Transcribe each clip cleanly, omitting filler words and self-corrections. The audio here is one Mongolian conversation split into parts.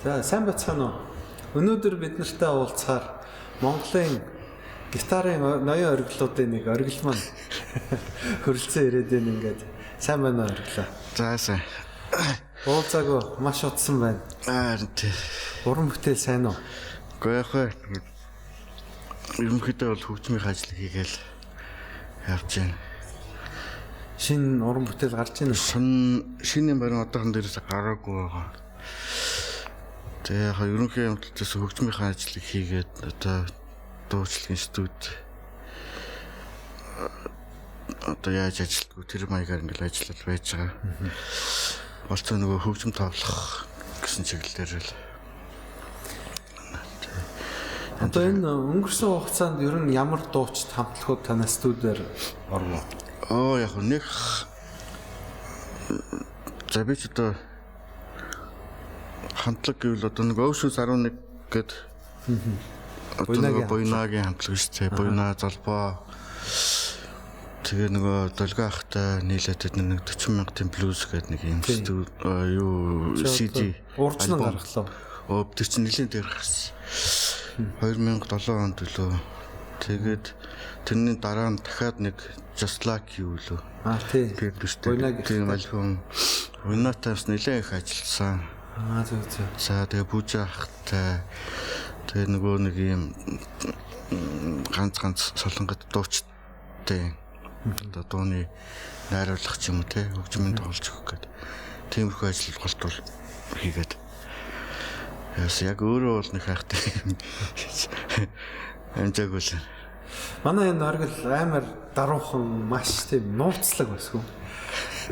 За, сайн бацгаана уу? Өнөөдөр бид нартай уулзахаар Монголын гитарын ноён оргилуудын нэг оргил маань хөрөлцөн ирээд байна ингээд. Сайн байна уу, оргилоо? За, сайн. Уулзаагүй маш удсан байна. Аа, тий. Уран бүтээл сайн уу? Гэхдээ яг вэ. Ерөнхийдөө бол хөгжмийн ажил хийгээл явж байна. Шинэ уран бүтээл гарч байна уу? Шинэ юм барин одоохон дээрээс гараагүй байгаа. Тэгээ яг ерөнхий юмталаас хөгжмийн ажлыг хийгээд одоо дуучлагын студ одоо яаж ажилтгүй тэр маягаар ингээл ажиллал байж байгаа. Болцоо нөгөө хөгжим тоглох гэсэн чиглэлээр л. Одоо энэ өнгөрсөн хугацаанд ер нь ямар дуучид хамтлагууд танай студиэр орвоо? Оо, яг нэг за би ч одоо хамтлаг гэвэл одоо нэг Oceans 11 гээд одоо нөгөө Буйнагийн хамтлаг шүү дээ. Буйна, Золбоо. Тэгээ нөгөө Долгоо ахтай нийлээд нэг 40 мянгатын блюз гээд нэг юм студ юу CD уржнан гаргалаа. Өө, тэр чинь нэлийн дээр гарсан. 2007 онд лөө. Тэгээд тэрний дараа нь дахиад нэг Just Like You лөө. Аа, тий. Буйнагийн тийм альбом. Буйнатай бас нэлээд их ажилласан. Аа, зөв зөв. За, тэгээ Бүжи ахтай тэгээ нөгөө нэг юм ганц ганц солонгот дуучтай одоо дууны найруулах ч юм уу те хөгжмийн тоглож өгөх гэдэг тиймэрхүү ажил голтол хийгээд. Яс яг өөрөө бол нэг хайхтай амжаагүй л. Манай энэ оргил амар даруухан маш тийм нууцлаг басгүй.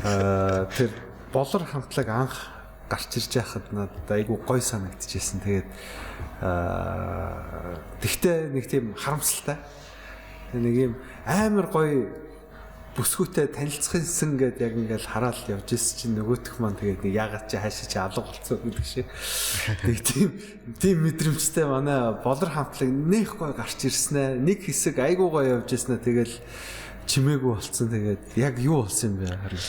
Аа, тэр болор хамтлаг анх гарч ирж байхад надад айгүй гой санагдчихсэн. Тэгээд тэгтээ нэг тийм харамсалтай. Нэг юм амар гоё бүсгүйтэй танилцахынсан гэд яг ингээл хараал явж ирсэн чинь нөгөөх маань тэгээд нэг яагаад чи хаашаа чи алга болцсон гэдэг шиг. Нэг тийм мэдрэмжтэй манай болор хамтлаг нэх гой гарч ирсэн ээ. Нэг хэсэг айгүй гоё явж ирсэн ээ. Тэгэл чимээгүй болцсон. Тэгээд яг юу болсон юм бэ харин?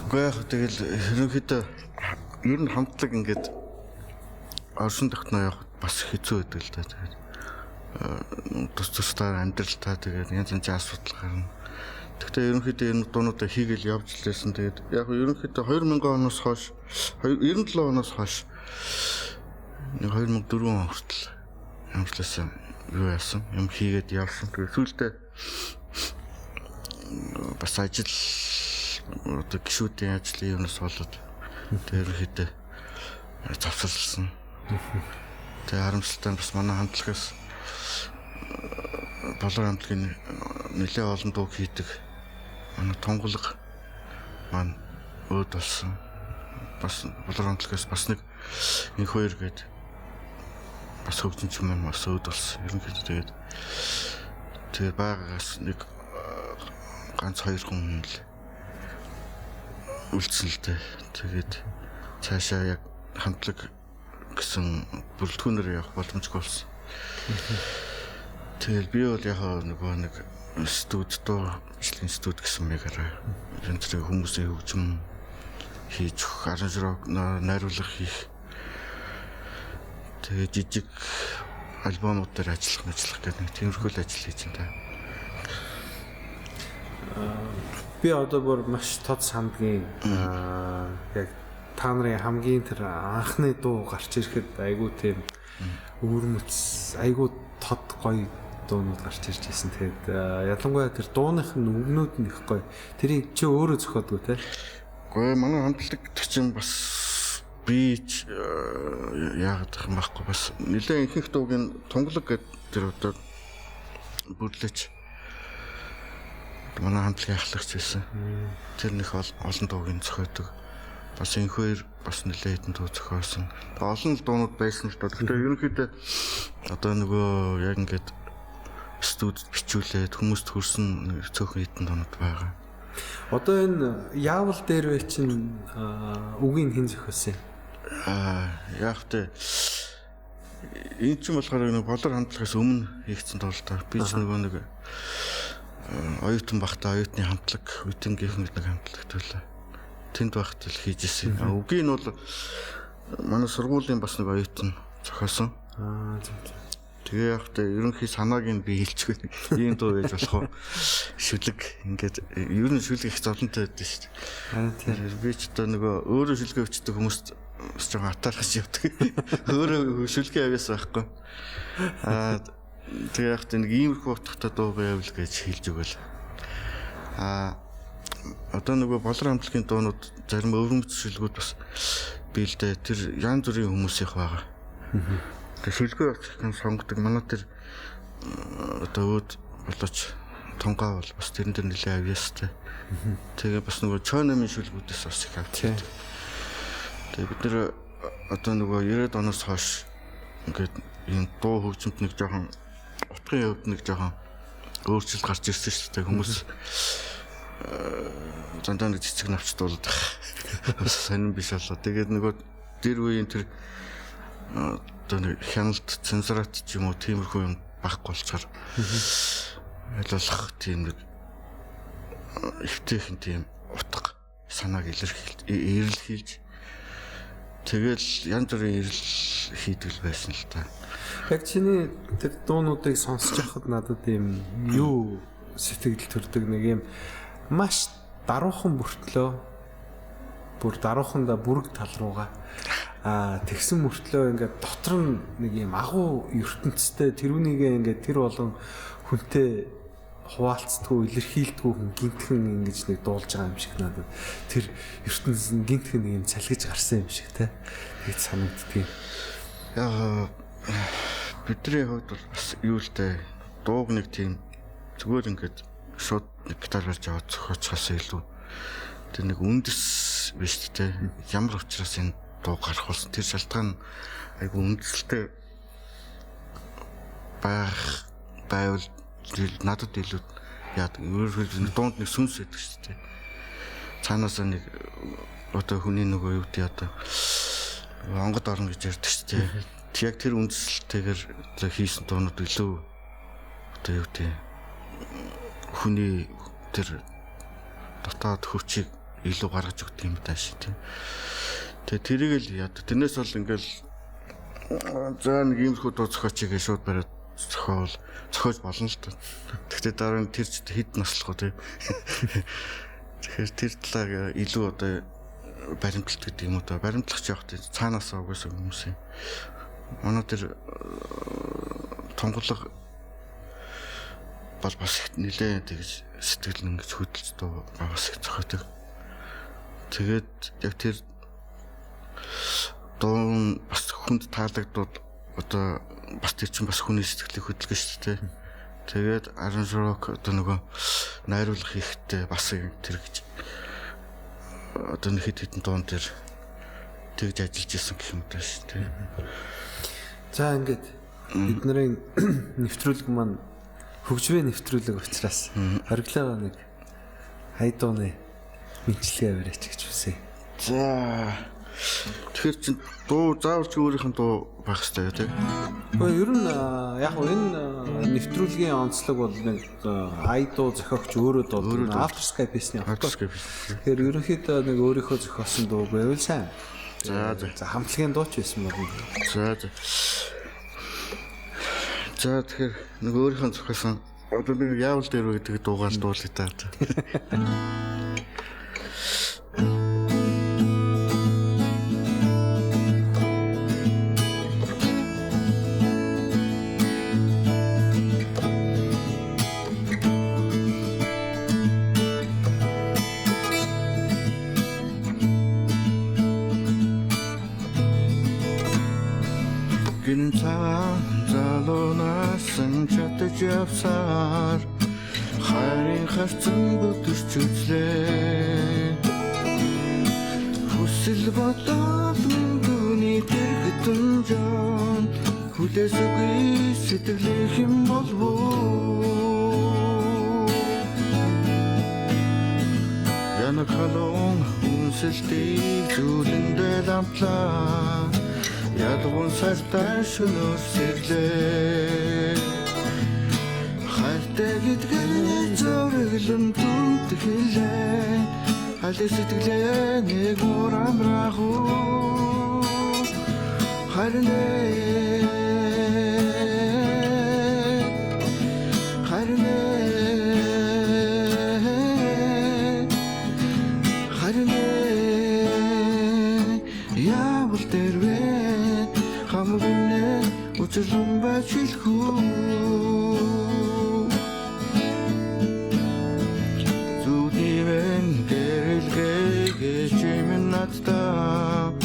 Үгүй яг тэгэл ерөнхийдөө ер нь хамтлаг ингээд оршин тогтноо явах бас хэцүү байдаг л да. Тэгээд тус тусдаа амьдрал та тэгээд янз янзын асуудал гарна. Гэхдээ ерөнхийдөө энэ дуунуудаа хийгээл явж лээсэн. Тэгээд яг ерөнхийдөө 2000 оноос хойш 97 оноос хойш 2004 он хүртэл ямарчлаасан юу яасан юм хийгээд явсан. Тэгээд сүүлдээ бас ажил одоо гишүүдийн ажлын юмнаас болоод тэр ерөнхийдөө завсарласан. Тэгээ харамсалтай нь бас манай хамтлагаас болор хамтлагийн нэлээд олон дуу хийдэг манай тунгалаг маань өөд болсон. Бас болор хамтлагаас бас нэг инх хоёр гээд бас хөгжимч маань бас өөд болсон. Ерөнхийдөө тэгээд тэгээ байгаагаас нэг ганц хоёр хүн л үлдсэн л дээ. Тэгээд цаашаа яг хамтлаг гэсэн бүрэлдэхүүнээр явах боломжгүй болсон. Тэгэл би бол яг нөгөө нэг студ дуу бичлэгийн студ гэсэн маягаар янз бүрийн хүмүүсийн хөгжим хийж өгөх, аранжирог найруулга хийх. Тэгээ жижиг альбомууд дээр ажиллах гэдэг нэг тиймэрхүү л ажил хийж байна. Би одоо бүр маш тод сандгийн яг та нарын хамгийн тэр анхны дуу гарч ирэхэд айгүй тийм өвөрмөц айгүй тод гоё дуунууд гарч ирж байсан. Тэгээд ялангуяа тэр дууных нь үгнүүд нь их гоё. Тэрийг чи өөрөө зохиодгүй те? Гэхдээ манай хамтлаг чинь бас би ч яагаад юм байхгүй бас нэлээд ихэнх дууг нь тунгалаг гэдэг тэр одоо бүрлээч манай хамтлагийн ахлагч байсан. Тэр нөх олон дууг нь зохиодог. Бас энхээр бас нэлээд хэдэн дуу зохиосон. Олон л дуунууд байсан л доо. Тэгэхээр ерөнхийдөө одоо нөгөө яг ингээд студид бичүүлээд хүмүүст хүрсэн цөөхөн хэдэн дуунууд байгаа. Одоо энэ яавал дээр вэ чинь үгийг хэн зохиосон юм? Аа, яг тэ энэ чинь болохоор нэг болор хамтлагаас өмнө хийгдсэн дуу л доо. Би ч нөгөө нэг оюутан багтаа оюутны хамтлаг, үтэнгийнхэн гэдэг нэг хамтлаг төлөө. Тэнд багт л хийж ирсэн. Үгийг нь бол Манай сургуулийн бас нэг оюутан зохиосон. Аа зөв зөв. Тэгээ яг та ерөнхий санааг нь би хэлчихвэл ийм дуу байж болох уу? Шүлэг ингээд ер нь шүлэг их зовлонтой байдаг шүү дээ. Харин тийм. Би ч одоо нөгөө өөрөө шүлгээ өчтдөг хүмүүст бас жоохон атаархаж явдаг. Өөрөө шүлгээ авьяас байхгүй. Аа тэгээ яг та нэг иймэрхүү утгатай дуу байвал гэж хэлж өгөөл. Аа одоо нөгөө Болор хамтлагийн дуунууд зарим өвөрмөц шүлгүүд бас биелдэ тэр янз бүрийн хүмүүсийнх байгаа. Тэгээ шүлгээ очихын сонгодог манай тэр одоо өөд болооч тунгаа бол бас тэрэн дээр нэлээ авьяастай. Тэгээ бас нөгөө чойномын шүлгүүдээс бас их авч. Тэгээ бид нэр одоо нөгөө 90-ад оноос хойш ингээд ийм дуу хөгжимд нэг жоохон утгын хувьд нэг жоохон өөрчлөлт гарч ирсэн шүү дээ. Хүмүүс дандаа нэг цэцэг навч дуулаад бас сонирн биш болоо. Тэгээд нөгөө дэр үеийн тэр одоо нэг хяналт цензурат ч юм уу тиймэрхүү юм байхгүй болчоор аль болох тийм нэг эвтэйхэн тийм утга санааг илэрхийлж тэгэл янз бүрийн эрэл хийдэг л байсан л та. Яг чиний тэр дуунуудыг сонсож байхад надад ийм юу сэтгэл төрдөг нэг юм маш даруухан мөртлөө бүр даруухандаа бүрэг тал руугаа тэгсэн мөртлөө ингээд дотор нь нэг юм агуу ертөнцтэй тэрүүнийгээ ингээд тэр болгон хүнтэй хуваалцдаггүй илэрхийлдэггүй хүн гинтхэн ингэж нэг дуулж байгаа юм шиг надад тэр ертөнц нь гинтхэн нэг юм цалгиж гарсан юм шиг те тэгж санагддгийг. Яг бидний хувьд бол бас юу л дээ дууг нэг тийм зүгээр ингээд шууд нэг гитар барьж аваад зохиоцохоос илүү тэр нэг үндэс биш те ямар учраас энэ дуу гарах болсон тэр шалтгаан айгу үндэслэлтэй байх байвал надад илүү яадаг. Өөрөөр хэлбэл дуунд нэг сүнс байдаг шүү дээ. Цаанаасаа нэг одоо хүний нөгөө юу гэдэг одоо онгод орно гэж ярьдаг шүү дээ. Яг тэр үндэслэлтэйгээр хийсэн дуунууд илүү одоо юу гэдэг хүний тэр дотоод хүчийг илүү гаргаж өгдөг юм даа шүү дээ. Тэгээ тэрийг л яадаг. Тэрнээс бол ингээл за нэг иймэрхүү дуу зохиочих гэж шууд бариад зохиол зохиож болно л доо. Гэхдээ дараа нь тэр ч хэд наслах уу тий. Тэгэхээр тэр талаар илүү одоо баримтлалт гэдэг юм уу даа. Баримтлах ч явах тий. Цаанаасаа угаасаа хүмүүс юм. Манай тэр тунгалаг бол бас их нэлээ тэгж сэтгэл ингэж хөдөлж дуу бас их зохиодог. Тэгээд яг тэр дуу бас хүнд таалагдвал одоо бас тэр чинь бас хүний сэтгэлийг хөдөлгөн шүү дээ. Тэгээд аранжировк одоо нөгөө найруулга хийхдээ бас тэр гэж одоо нэг хэд хэдэн дуун дээр тэгж ажиллаж исэн гэх юм даа шүү дээ. За ингээд бидний нэвтрүүлэг маань хөгжмийн нэвтрүүлэг учраас хориглоогоо нэг хайдууны мэдлэгээ аваарай ч гэж хүсье. За тэгэхээр чинь дуу заавал ч өөрийнх нь дуу байх хэрэгтэй тий. Гэхдээ ер нь яг нь энэ нэвтрүүлгийн онцлог бол нэг ай дуу зохиогч өөрөө дуулдаг. After Sky песни After Sky. Тэгэхээр ерөнхийдөө нэг өөрийнхөө зохиосон дуу байвал сайн. За за. За хамтлагийн дуу ч байсан болно. За за. За тэгэхээр нэг өөрийнх нь зохиосон одоо нэг яавал дээр үү гэдэг дуугаар дуулъя та. Гинэн цагаан залуунасан чадаж явсаар хайрын харцан бүдэрч үзлээ. Хүсэл бодол минь түүний тэрхтэн жон хүлээс үгүй сэтгэлийнх юм болов уу? Янаг халуун үнсэлтийг зүйлэндээ ламтлаа. Ялгуун сартай шөнөөр сэрлээ. Хайртай гэдгээ зөриглэн түнд хэлээ. Аль сэтгэлээ нэг урамрах уу? Харин харин харин яавал дэрвэ хамгүнэ учрлан байж хэлхүү. Зүудивэн гэрэлгээ чимэн надтай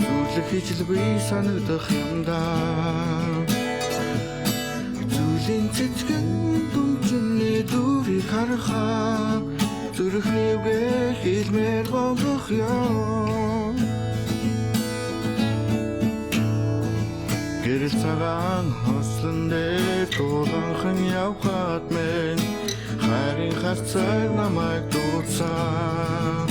зүрлэх хичлгүй санагдах юм да. Зүлийн цэцгэн дүнчний дүрийг харахаа зүрхний үгээ хэлмээр болох юм. Гэрэл цагаан хослон дээр туланхан явхад минь хайрын харцаар намайг дуудсан.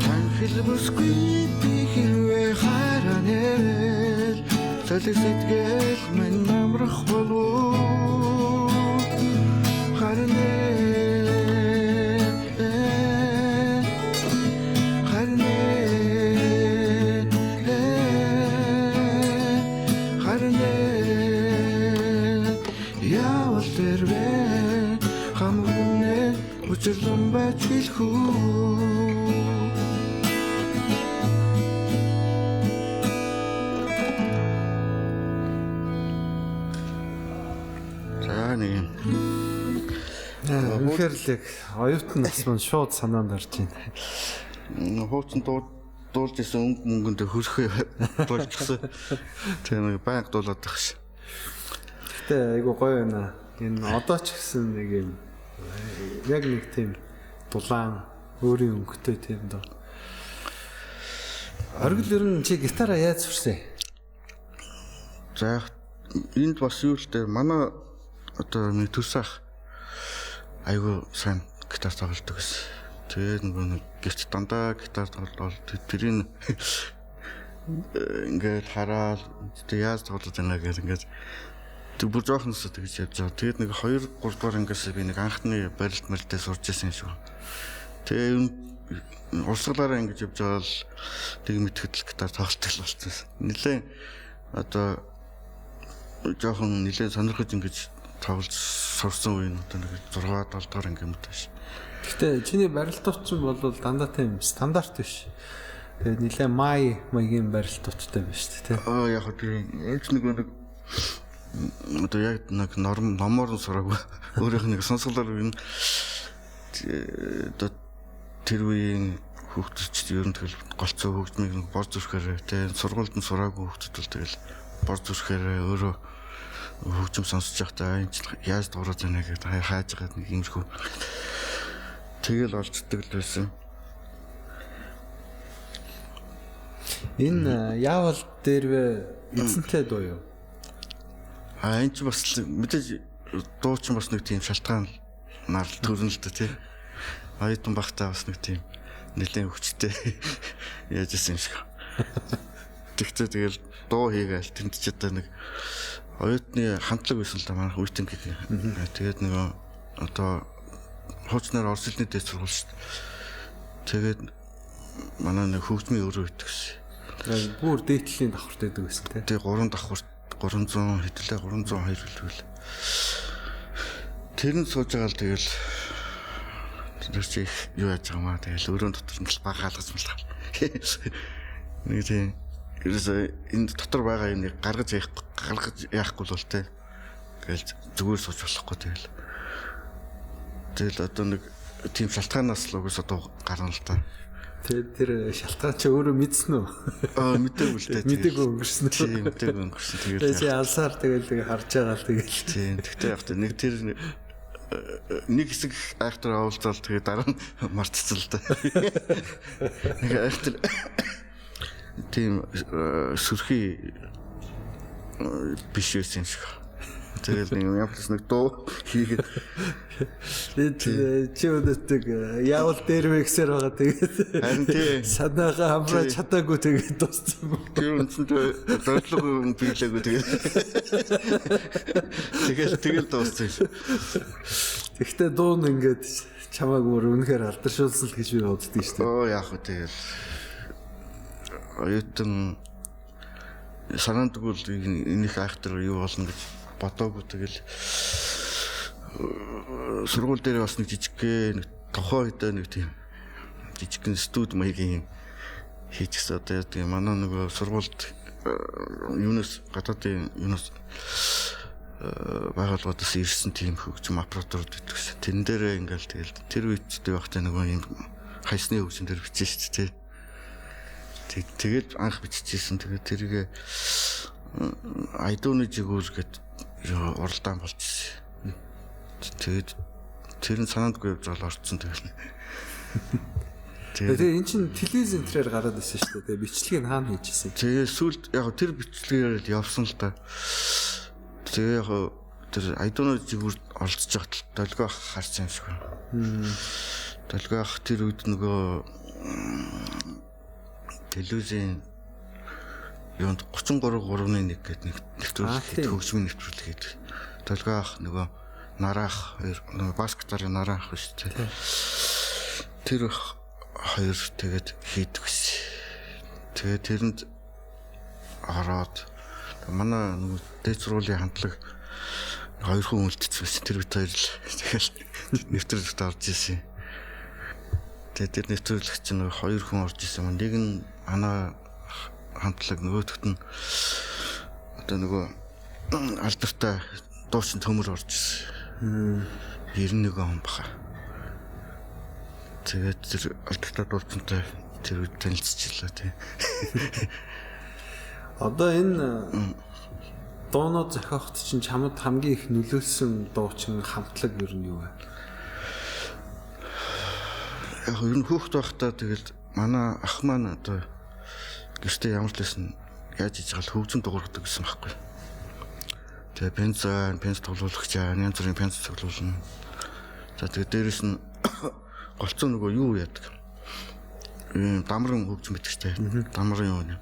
Танхил бүсгүй би хэрвээ хайраа нэрэл цалиг сэтгэл минь намрах болов. Харин харин харин яавал дэрвэ хамгүнэ учрлан байж хэлхүү. За нэг юм. Үнэхээр л яг оюутан нас маань шууд санаанд орж байна. Хуучин дуулж исэн өнгө мөнгөндөө хөрхөө болчихсон. Тэгээ нэг байнга дуулаад байх ш. Гэтэ айгу гоё байна. Энэ одоо ч гэсэн нэг юм яг нэг тийм дулаан өөрийн өнгөтэй тийм доо. Оргил ер нь чи гитараа яаж сурсан? За энд бас юу л дээ манай одоо нэг төрс ах айгу сайн гитар тоглодог гэсэн. Тэгээд нөгөө нэг гэрт дандаа гитар тоглоод тэрийг ингээд хараад тэг яаж тоглож байна гэж ингээд тэг бүр жоохноос тэгж явж байгаа. Тэгээд нэг 2 3 дугаар ангиас би нэг анхны барилт мэлдээ сурч ирсэн юм шиг. Тэгээ урсгалаараа ингэж явж байгаа л тэг мэдхэд л гитар тоглолт л болсон. Нилээн одоо жоохон нилээн сонирхож ингэж тоглож сурсан үе нь одоо нэг 6 7 дугаар анги юм тааш. Гэтэ чиний барилтуучин бол дандаа тийм стандарт биш. Тэгээд нилээн май маягийн барилтуучтай биш үү те. Аа яг тийм энэ нэг одоо яг нэг норм номоор нь сураагүй. Өөрийнх нь нэг сонсголоор энэ одоо тэр үеийн хүүхдүүд ер нь тэгэл голцоо хөгжмийг нэг бор зүрхээр те сургуульд нь сураагүй хүүхдүүд бол тэгэл бор зүрхээр өөрөө хөгжим сонсож байхдаа энэ ч яаж дуурайж байна гэдэг хайж байгаа нэг юмшгүй тэгэл олцдог л байсан. Энэ яавал дээрвэ эзэнтэй дуу юу? А энэ ч бас мэдээж дуу ч бас нэг тийм шалтгаан нар төрнө л дээ тий. Оюутан багтаа бас нэг тийм нэлээд хүчтэй яаж исэн юм шиг. Тэгтээ тэгэл дуу хийгээл тэнд ч одоо нэг оюутны хамтлаг байсан л да манайх үеийн гэх. Тэгээд нөгөө одоо хуучнаар Орос хэлний дээд сургууль шүү дээ. Тэгээд манай нэг хөгжмийн өрөө өгдөг гэсэн. Бүр дээдлийн давхарт байдаг байсан тий. Тэгээ 3 давхарт 300 хэдэлээ 302 хэлвэл. Тэр нь сууж байгаа л тэгэл тэр чи их юу яаж байгаа маа тэгэл өрөөнд дотор нь баг хаалгаж малгал. Нэг тийм ерөөсөө энэ дотор байгаа юмыг гаргаж яахгүй л бол тэ. Тэгэл зүгээр сууж болохгүй тэгэл. Тэгэл одоо нэг тийм шалтгаанаас л угсаа дуу гарна л та. Тэгээд тэр шалтгаан чи өөрөө мэдсэн үү? Аа мэдээгүй л дээ. Мэдээгүй өнгөрсөн. Тийм мэдээгүй өнгөрсөн. Тэгэл чи алсаар тэгэл харж байгаа л тэгэл. Тийм. Тэгтээ яг нэг тэр нэг хэсэг айхтар оволцоол тэгээ дараа нь мартцсан л да. Нэг айхтар тийм сүрхий биш байсан юм шиг. Тэгэл нэг ямарч нэг дуу хийгээд чи өнөөдөг яавал дээрвэ гэсээр байгаа тэгээд харин тий санаагаа хамраа чадаагүй тэгээд дууссан юм. Тэр үндсэндээ зорилго биелээгүй тэгээд тэгэл дууссан юм. Тэгтээ дуу нь ингээд чамааг бүр үнэхээр алдаршуулсан л гэж би боддөг шүү дээ. Оо яах вэ тэгэл оюутан Санаандгүй л энийх айхтар юу болно гэж бодоогүй. Тэгэл сургууль дээр бас нэг жижигхэн нэг тухайн үедээ нэг тийм жижигхэн студ маягийн хийчихсэн. Одоо тийм манай нөгөө сургуульд юунаас гадаадын юунаас байгууллагуудаас ирсэн тийм хөгжим операторууд байдаг. Тэрэн дээрээ ингээл тэгэл тэр үед байхдаа нөгөө юм хайсны хөгжим дээр бичсэн шүү дээ. Тэгэл анх биччихсэн. Тэгээд тэрийг Айдууны жигүүр гээд уралдаан болчихсон. Тэгээд тэр нь санаандгүй явж байгаа л орцсон тэгэл. Тэгээ эн чинь телевиз энтрээр гараад ирсэн шүү дээ. Тэгээ бичлэгийг хаана хийжсэн? Тэгээ сүүлд яг тэр бичлэгээр л явсан л да. Тэгээ яг тэр Айдууны жигүүр оролцож байхад долгио ах харсан юм шиг байна. Долгио ах тэр үед нөгөө телевизийн юунд 33.3-1 гэдэг нэг нэвтрүүлэг хөгжмийн нэвтрүүлэг хийдэг. Долгио ах нөгөө нараах нөгөө бас гитарын нараах биш үү? Тэр хоёр тэгээд хийдэг гэсэн. Тэгээд тэрэнд ороод манай нөгөө дээд сургуулийн хамтлаг хоёр хүн үлдчихсэн. Тэр бит хоёр л тэгэл нэвтрүүлэгт орж исэн. Тэгээд тэр нэвтрүүлэгт чинь нөгөө хоёр хүн орж исэн. Нэг нь манай хамтлаг, нөгөөхт нь одоо нөгөө алдартай дуучин Төмөр орж исэн. 91 он баха. Тэгээд тэр алдартай дуучинтай тэр үед танилцчихлаа тий. Одоо энэ дуунууд зохиоход чинь чамд хамгийн их нөлөөлсөн дуучин хамтлаг ер нь юу вэ? Яг ер нь хүүхэд байхдаа тэгэл манай ах маань одоо гэртээ ямар ч байсан яаж хийж байгаа л хөгжим дуургадаг гэсэн байхгүй. Тэгээ пенз тоглуулагч янз бүрийн пенз цуглуулна. За тэгээ дээрэс нь голцоо нөгөө юу яадаг. Ийм дамран хөгжим байдаг ч тийм. Дамран юу юм.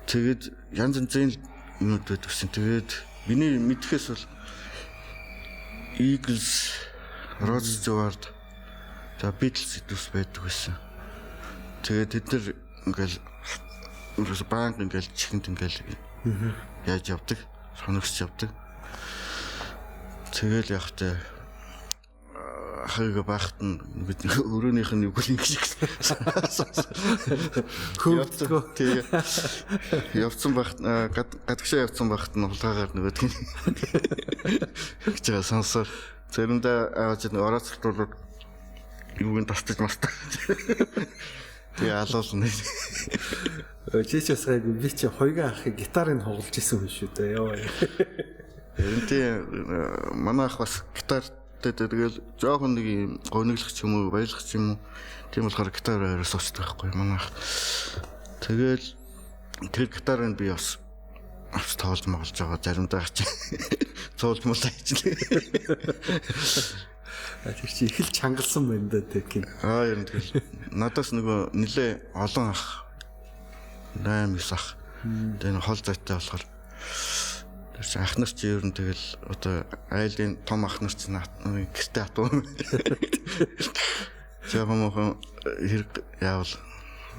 Тэгээд янз янзын юмуд байдаг гэсэн. Тэгээд миний мэдхээс бол Eagles, Rod Stewart, за Beatles гэдвс байдаг байсан. Тэгээд тэд нар ингээл ерөөс банк ингээл чихэнд ингээл яаж явдаг, соногсч явдаг. Тэгэл явахтай ахыг байхад нь өрөөнийх нь юу гэл ингэж хөвдгөө тий явцсан байхад гадагшаа явцсан байхад нь хулгаагаар нөгөө тийм гэж байгаа сонсоор заримдаа аваад нэг орооцолтуулаад юуг нь тасдаж мастаа. Тэгээ алуулна. Чи ч бас гайгүй би чи хоёрын ахыг гитарыг хугалж исэн хүн шүү дээ. Йоо. Ер нь тий манай ах бас гитар тэгэл жоохон нэг юм гониглох ч юм уу, баялах ч юм уу тийм болохоор гитар аваад суучдаг байхгүй манай ах. Тэгэл тэр гитарыг би бас авч тоолж моголж байгаа заримдаа ч цуулж муулаа хийчихлээ. Тэр чи их л чангалсан байна да тэг. Аа ер нь тэгэл надаас нөгөө нилээ олон ах 8 9 ах. Тэгээ хол зайтай болохоор тэр чинь ах нар чи ер нь тэгэл одоо айлын том ах нар чинь гэрте атуу. Жаахан мохон хэрэг яавал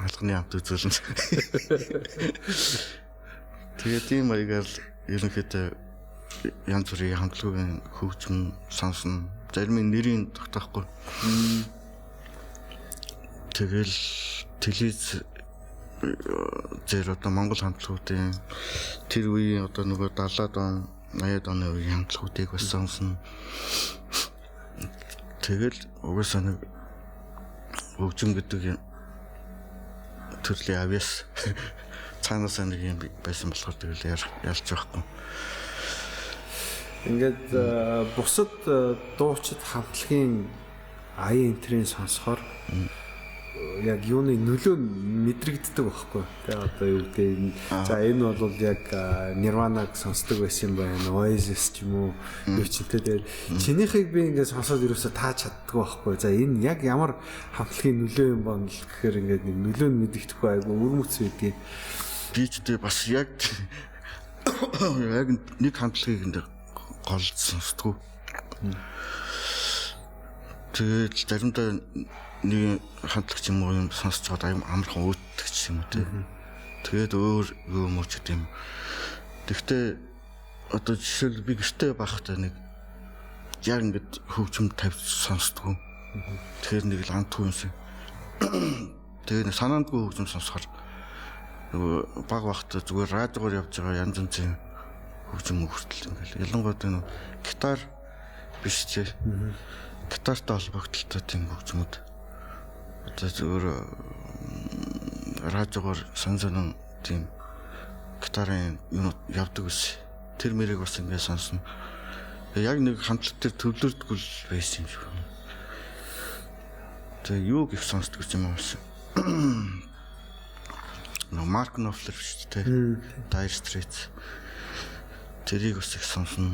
алганы амт үзүүлнэ. Тэгээ тийм маягаар л ерөнхийдөө янз бүрийн хамтлагийн хөгжим сонсно. Зарим нь нэрийг тогтоохгүй. Тэгэл телевиз зэр одоо Монгол хамтлагуудын тэр үеийн одоо нөгөө 70-аад он, 80-аад оны үеийн хамтлагуудыг бас сонсно. Тэгэл угаасаа нэг хөгжим гэдэг төрлийн авьяас цаанаасаа нэг юм байсан болохоор тэгэл ялж байхгүй. Ингээд бусад дуучид хамтлагийн аян энтрийн сонсохоор яг юуны нөлөө мэдрэгддэг байхгүй. Тэгээ одоо юу гэдэг за энэ бол яг Nirvana-г сонсдог байсан юм байна, Oasis ч юм уу юу ч энэ тэгээд чинийхийг би ингээд сонсоод ерөөсөө тааж чаддгүй байхгүй. За энэ яг ямар хамтлагийн нөлөө юм байна л гэхээр ингээд нэг нөлөө нь мэдэгдэхгүй айгу өрмөц байдгийг. Би ч тэгээ бас яг яг нэг хамтлагийг ингээд гол сонсдгоо. Тэгээд заримдаа нэг хамтлаг ч юм уу юм сонсож байгаад аюу амархан өөддөг ч юм уу тий. Тэгээд өөр юм уу ч гэдэм. Тэгтээ одоо жишээл би гэртээ байхдаа нэг яг ингээд хөгжим тавьж сонсдгоо. Тэгэхээр нэг л антгүй юм шиг. Тэгээд нэг санаандгүй хөгжим сонсохоор нөгөө баг багтаа зүгээр радиогоор явж байгаа янз янзын хөгжим хүртэл ингээл ялангуяа нөгөө гитар биш ч гитартай холбогдлолтой тийм хөгжмүүд одоо зүгээр радиогоор сан сонин тийм гитарын юм явдаг ус. Тэр мэрийг бас ингээд сонсно. Яг нэг хамтлаг дээр төвлөрдгөл байсан юм шиг. Тэгээ юу гэх сонсдог юм аа. Нөө Марк Knopfler шүү дээ. Dire Straits. Тэрийг бас их сонсно.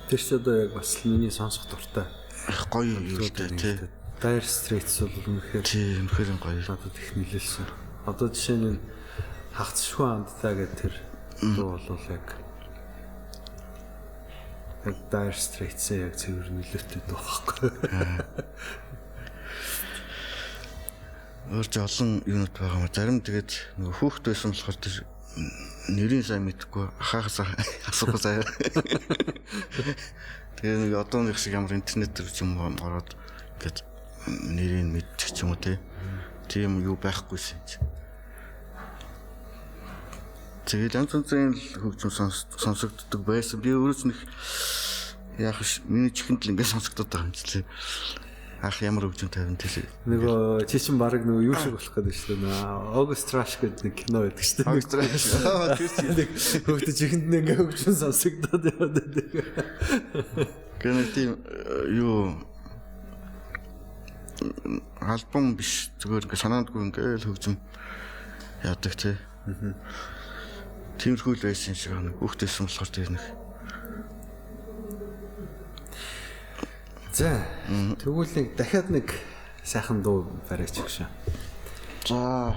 Тэр ч одоо яг бас миний сонсох дуртай. Их гоё юм л дээ тий. Dire Straits бол үнэхээр тий, үнэхээр гоё. Надад их нөлөөлсөн. Одоо жишээ нь хагцшгүй андтай гэдэг тэр дуу бол яг Dire Straits-ээ яг цэвэр нөлөөтэй дуу байхгүй. Өөр ч олон юунууд байгаа юм. Зарим тэгээд нөгөө хүүхэд байсан болохоор тэр нэрийн сайн мэдэхгүй ахаахаас асуух заяа. Тэгээ нэг одоо нэг шиг ямар интернет төр ч юм уу ороод ингээд нэрийг мэдчих ч юм уу те. Тийм юу байхгүйсэн чи. Тэгээд янз янзын хөгжим сонсогддог байсан. Би өөрөө ч нэг яах вэ? Миний чихэнд л ингээд сонсогдоод байгаа юм чи лээ. Ах ямар хөгжим тавин тэлээ. Нөгөө чи чин баг нөгөө юу шиг болох гэдэг шүү дээ. August Rush гэдэг нэг кино байдаг шүү дээ. August Rush. Тэр чи хөгжим чихэнд нэг ингээд хөгжим сонсогдоод яваад байдаг. Гэнэ тийм юу альбом биш зүгээр ингээд санаандгүй ингээд хөгжим яадаг те. Тиймэрхүү л байсан юм шиг байна. Хүүхдээсэн болохоор тэр нэг. За тэгвэл нэг дахиад нэг сайхан дуу бариач гişэ. За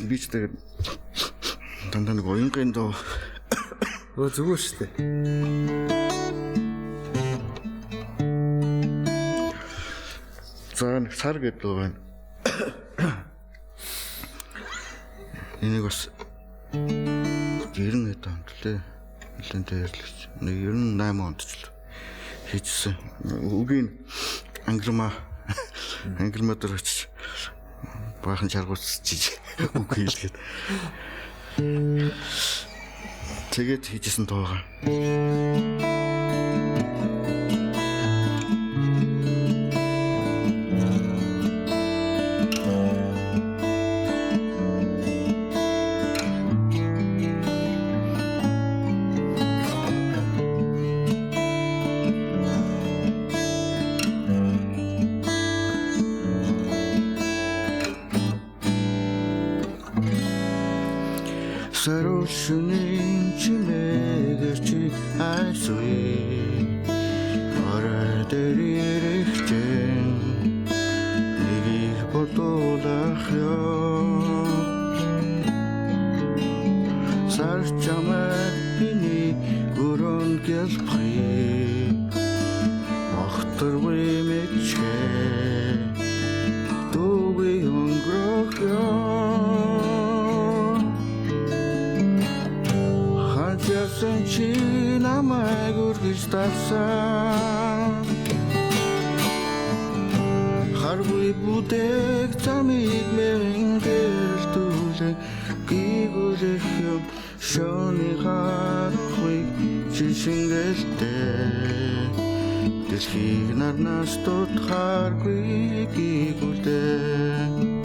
би ч тэгээд дандаа нэг уянгийн дуу. Өө зүгээр шүү дээ. За нэг сар гэдэг дуу байна. Энийг бас 90 хэд онд лээ. Нэлээд дээрлэгч. Нэг 98 онд ч л хийжсэн. Үгийн англимаа дээр очиж баахан чаргууцчих үг хийлгээд. Тэгээд хийжсэн дуу байгаа. Сарушүнийн чимээгээр чи айсуй орой дээр ирэхтэн нэгийг бодуулах ёо сар чамайг биний өрөөнд гэлбхий охторгүй мэдчээ дүүгүй өнгөрөх ёо Хажасан чи намайг үргэж тавсан харгүй бүдэг замыг мэн гэрэлтүүлээ гүйгүүлэх юм шөний харахгүй чи шингэлтэй дэлхийг нарнаас дутхааргүй гүйгүүлээ.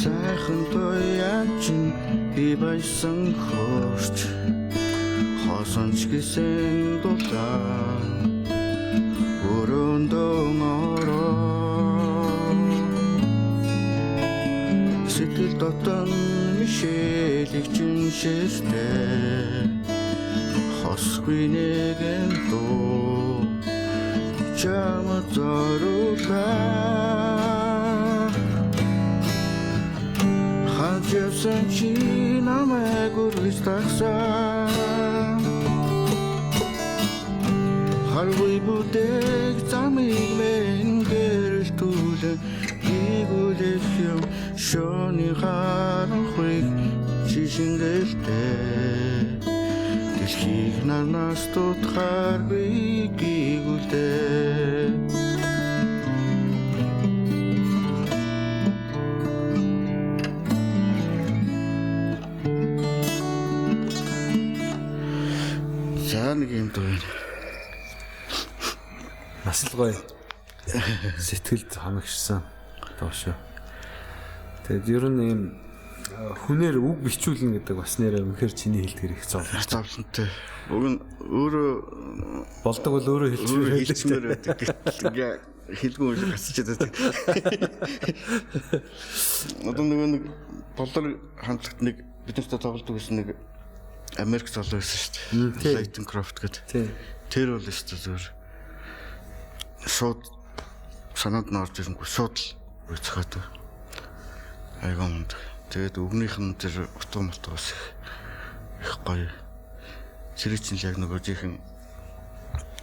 Сайхан туяа чинь би байсан хөрч хосон ч гэсэн дулаан өрөөндөө ороо сэтгэл дотон мишэлийг чинь ширтээ хосгүй нэгэн дуу чамд зориулаа. Хажсан чи намайг үргэлж тагсан Харгүй бүдэг замыг мэн гэрэлтүүлэн гүйгүүлэх юм шөний харанхуйг чишингэлтэй дэлхийг нарнаас дутхааргүй гүйгүүлдэ. За нэг юм дуу байна. Бас л гоё. Сэтгэлд хамагшсан дуу шүү. Тэгээд ер нь ийм хүнээр үг бичүүлнэ гэдэг бас нэрээ үнэхээр чиний хэлдгэр их зовлон. Зовлонтой. Уг нь өөрөө болдог бол өөрөө хэлчмээр байдаг. Гэтэл ингээ хэлгүй юм шиг гацчихэд байдаг. Одоо нөгөө нэг болор хамтлагт нэг бид нартай тоглодог гэсэн нэг Америк залуу байсан шүү дээ. Leighton Croft гэдэг. Тэр бол өстө зүгээр шууд санаанд нь орж ирэнгүү шууд л зохиодог. Айгуу мундаг. Тэгээд өгнийх нь тэр утга мутга бас их гоё. Тэр чинь л яг нөгөө жихэн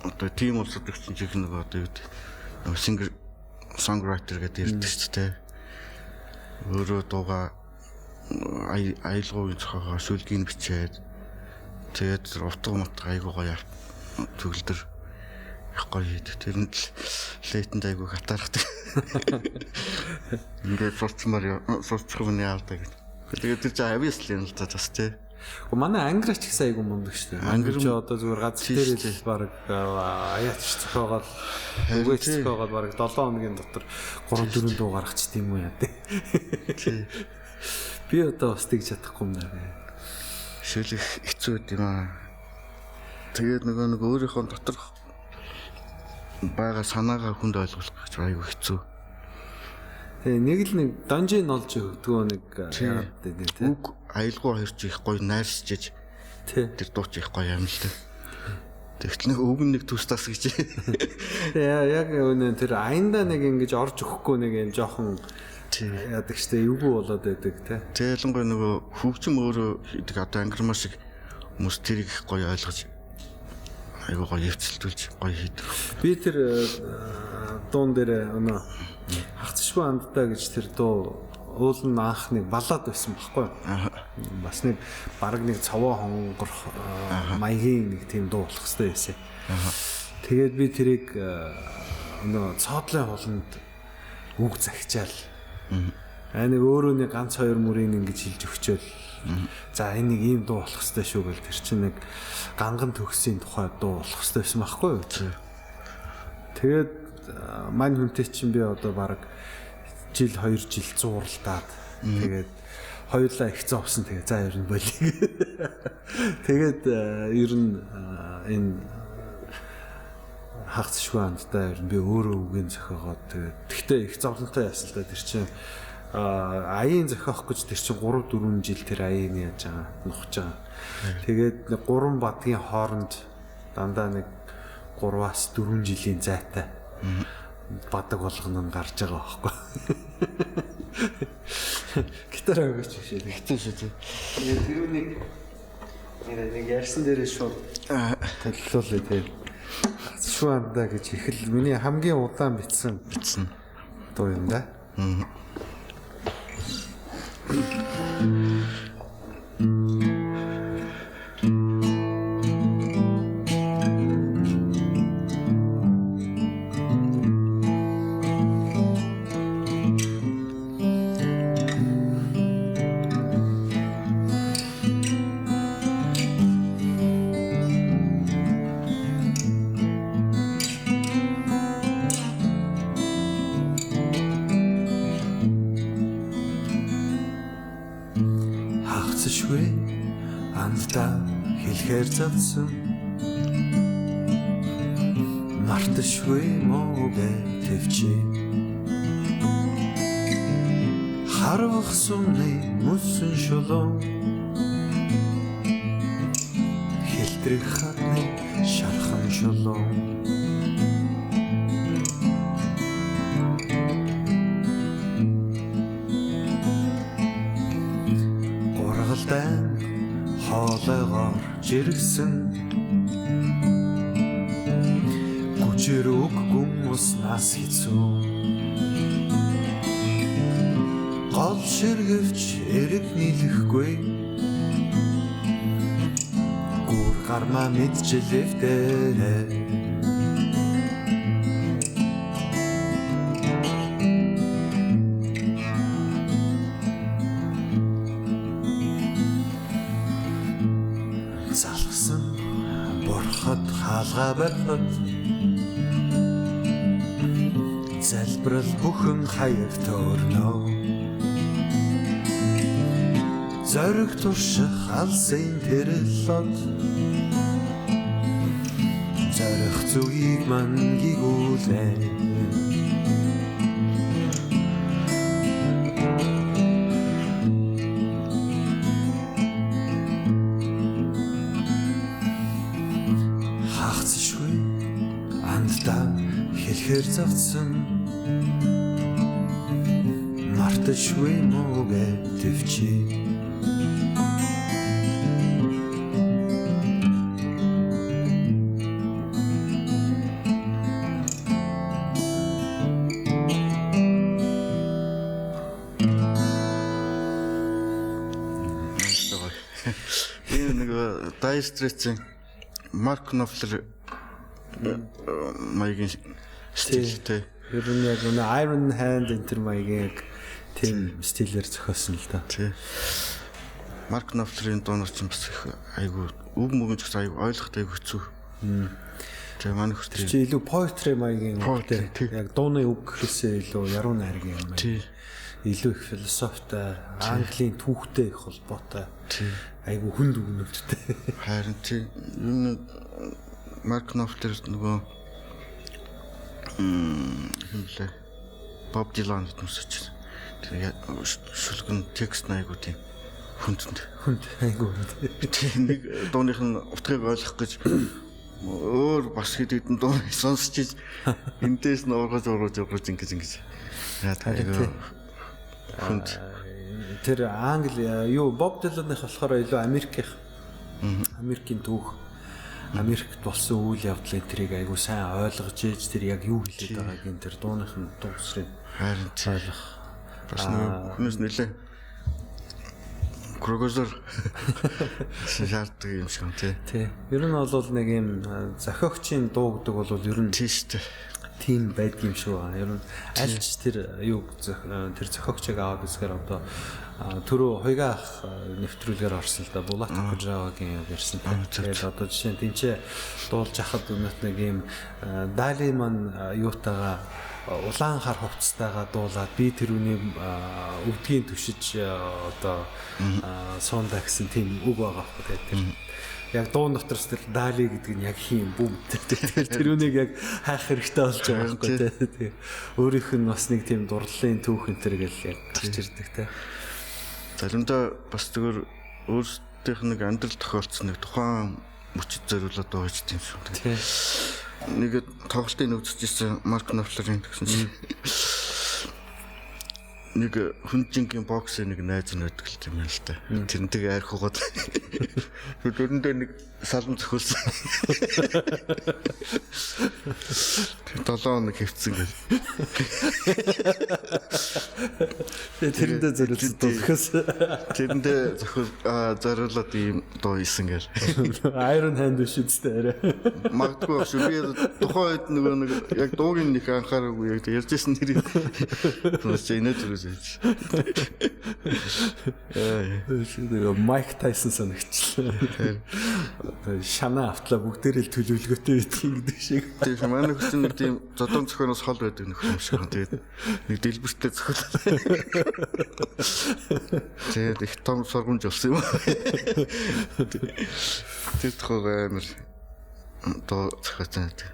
одоо тийм улсад чинь жихэн нөгөө одоо юу гэдэг нөгөө singer songwriter гэдэг ярьдаг шүү дээ. Өөрөө дууга аялгаугийн зохиогоо шүлгийг бичээд тэгээд утга мутга айгуу гоё төгөлдөр их гоё хийдэг. Тэрэнд л лейтэнд айгуу хатаархдаг. Ингээд сурчмаар сурчих юм яалаа гэж. Тэгээд тэр чинь авьяас л юм л да бас тий. Гэхдээ манай ангирач гэсэн айгуу мундаг шүү дээ. Ангир чи одоо зүгээр газар дээр л баг аяач зохиогоол үгээч зохиогоол баг 7 хоногийн дотор 3 4 дуу гаргачих тийм үү яа тий. Би одоо бас тэгж чадахгүй юм байна. Шүлэх хэцүү байд юм аа. Тэгээд нөгөө нэг өөрийнхөө доторх байгаа санаагаа хүнд ойлгуулах гэж айгүй хэцүү. Тэгээ нэг л нэг данжин олж өгдгөө нэг яагаад гэдэг тий. Үг аялгау хоёр чи их гоё найрсчиж тэр дуу чи их гоё юм л дээ. Тэгтэл нэг үг нэг төс тас гэж. Тэгээ яг өнөө тэр аяндаа нэг ингэж орж өгөхгүй нэг юм жоохон яадаг штэ эвгүй болоод байдаг тий. Тэгээ ялангуяа нөгөө хөгжим өөрөө хийдэг одоо ангирмаар шиг хүмүүс тэрийг их гоё ойлгож айгуу гоё хэвцэлдүүлж гоё хийдэг. Би тэр дуун дээр өнөө хагцшгүй анддаа гэж тэр дуу уул нь анх нэг баллад байсан байхгүй юу? Бас нэг бараг нэг цовоо хонгорох маягийн нэг тийм дуу болох хэрэгтэй байсан. Тэгээд би тэрийг өнөө цоодлын хуланд үг захичаал. Аа нэг өөрөө нэг ганц хоёр мөрийг ингэж хэлж өгчөөл. За энэ нэг ийм дуу болох хэрэгтэй шүү гэл тэр чинь нэг ганган төгсийн тухай дуу болох хэрэгтэй байсан байхгүй юу? Тэгээд мань хүнтэй чинь би одоо бараг жил 2 жил зууралдаад тэгээд хоёулаа их зовсон тэгээ за ер нь болиг. Тэгээд ер нь энэ хагцшгүй анддаа ер нь би өөрөө үгийн зохиогоод тэгээд тэгтээ их зовлонтой яасан л да тэр чинь аяын зохиох гэж тэр чинь 3 4 жил тэр аяын яаж байгаа нухаж байгаа. Тэгээд нэг 3 бадгийн хооронд дандаа нэг 3-аас 4 жилийн зайтай бадаг болгоно нь гарч байгаа байхгүй. Гитар өгөөч шээ. Хэцүү шүү дээ. Тэгээд тэрүүнийг нэг ярьсан дээрээ шууд төллүүлээ тийм. Хагцшгүй андаа гэж их л миний хамгийн удаан бичсэн дуу юм да. Хагцшгүй андаа хэлэхээр завсан марташгүй муугээ тэвчи харвах сумны мөсөн шулуун хэлтрэх хатны шархан шулуун хоолойгоор жиргсэн Чирүг гүн уснаас хэцүү. Гол ширгэвч эрэг нийлэхгүй. Гүр гармаа мэдчилэвдээ. Залхсан бурхад хаалга барихад залбирал бүхэн хаяг төөрнө. Зориг турших алсын тэрэллод зорих зүгийг мань гигүүлээ. Хагцшгүй анддаа хэлэхэр завцсан марташгүй муугэ төвчээ. Энэ нэг Dire Straits-ийн Mark Knopfler маягийн стилтэй. Ер нь яг нэг Iron Hand энэ маягийн яг тийм стилээр зохиосон л да. Тий. Марк Knopfler-ийн дуунаар ч бас их айгу үг мөгөн ч гэсэн айгу ойлгоход айгу хэцүү. Тэгээ манай хөрт чи илүү poetry маягийн үгтэй. Яг дууны үг гэхээсээ илүү яруу найргийн юм. Тий. Илүү их философитой, Английн түүхтэй их холбоотой. Тий. Айгу хүнд үгнүүдтэй. Харин тий. Ер нь Марк Knopfler нөгөө хэм блэ? Боб Дилан гэдэг хүмүүс чинь. Тэр шүлгэн текст нь айгу тийм хүнд. Хүнд айгу хүнд. Тийм нэг дууных нь утгыг ойлгох гэж өөр бас хэд хэдэн дуу сонсч иж эндээс нь ургаж ингэж айгу хүнд. Тэр Англи юу Боб Диланых болохоор илүү Америкийнх. Америкийн түүх. Америкт болсон үйл явдлын тэрийг айгу сайн ойлгож ээж тэр яг юу хэлээд байгааг энэ тэр дууных нь дуусрыг харин ойлгох. Бас нөгөө хүнээс нэлээ крогозор шаарддаг юм шиг тий. Тий. Ер нь бол нэг юм зохиогчийн дуу гэдэг бол ер нь тий шүү дээ. Тийм байдаг юм шиг байна. Ер нь альч тэр юу тэр зохиогчийг аваад үзэхээр одоо түрүү хуйгаа ах нэвтрүүлгээр орсон л да. Булат Окужавагийн юу ярьсан. Тэгээд одоо жишээ нь тэнцээ дуулж хахад өнөөт нэг юм Дали ман юутайгаа улаан хар хувцастайгаа дуулаад би тэрүүний өвдгийн түшиж одоо суундаа гэсэн тийм үг байгаа байхгүй. Тэгээд тэр яг дуун дотроос тэр Дали гэдэг нь яг хийм бүүм. Тэр тэрүүнийг яг хайх хэрэгтэй болж байгаа байхгүй тий. Өөрийнх нь бас нэг тийм дурлалын түүх энэ төр гэл яг гарч ирдэг тий. Заримдаа бас зүгээр өөрсдийнх нэг амьдрал тохиолдсон нэг тухайн мөчид зориулаад дуу хийж тийм шүү. Тий. Нэг тоглолтын үзчихсэн Марк Knopfler-ийн гэсэн чинь нэг хүнжингийн боксын нэг найз нь байдаг л юм байна л та. Тэрнтэйг айрх угаад дөрөндөө нэг салан зөхөлсөн. Тэр 7 хоног хэвцсэн гэл. Тэрэндээ зориулсан дуу зөхөс. Тэрэндээ зөхөл зориулаад ийм дуу исэн гэл. Iron Hand биш үстэй арай. Магадгүй багш би тухайн үед нөгөө нэг яг дуугийн нэг анхаараагүй яг ярьжсэн нэрийг сонсч инээ зүрээс хийж. Тэгээ Майк Тайсон санагчлаа. Шанаа автлаа бүгдээрээ л төлөвлөгөөтэй байдаг гэдэг шиг. Тийм манай хүчин нэг тийм зодон зохионоос хол байдаг нөхөр юм шиг. Тэгээд нэг дэлбэртэй зохиол. Тэгээд их том сургамж болсон юм. Тэр тухай амар доо зохиоцсон байдаг.